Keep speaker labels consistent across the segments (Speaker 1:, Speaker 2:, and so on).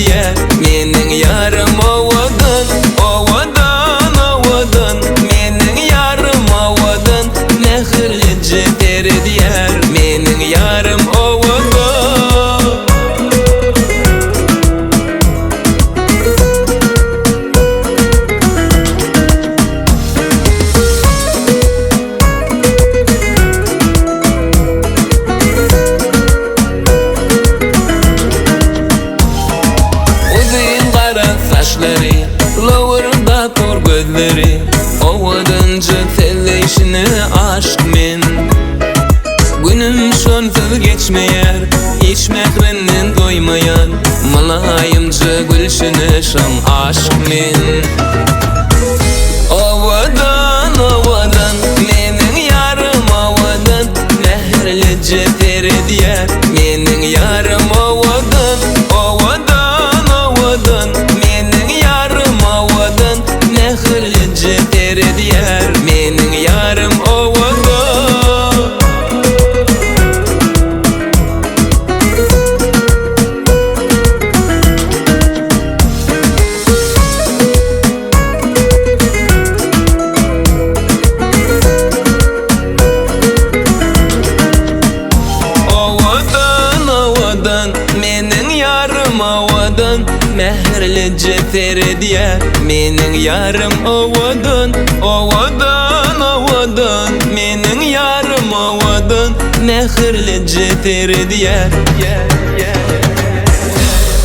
Speaker 1: seredýär Meniň ýarym owadan, owadan, owadan Meniň ýarym owadan, mähirlije seredýär Meniň ýarym owadan. Uzyn gara saçlary, lowurdap dur gözleri, Owadanja sözleýşine aşyk men. Günüm şonsuz geçmeýär, hiç mährinden doýmaýan, Mylaýymja gülşüne şoň aşyk men. Owadan, owadan, meniň ýarym owadan, Mähirlije seredýär, meniň ýarym owadan, Owadan, owadan, meniň ýarym owadan, Mähirlije seredýär, meniň ýarym owadan. Owadan, owadan, meniň ýarym owadan, Mähirlije seredýär, meniň ýarym owadan, Owadan, owadan, meniň ýarym owadan, Mähirlije seredýär.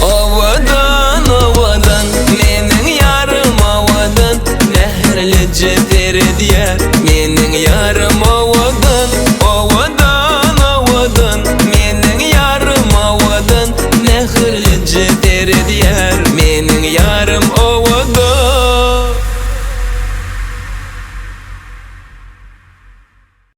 Speaker 1: Owadan, owadan, meniň ýarym owadan, Mähirlije seredýär, meniň ýarym.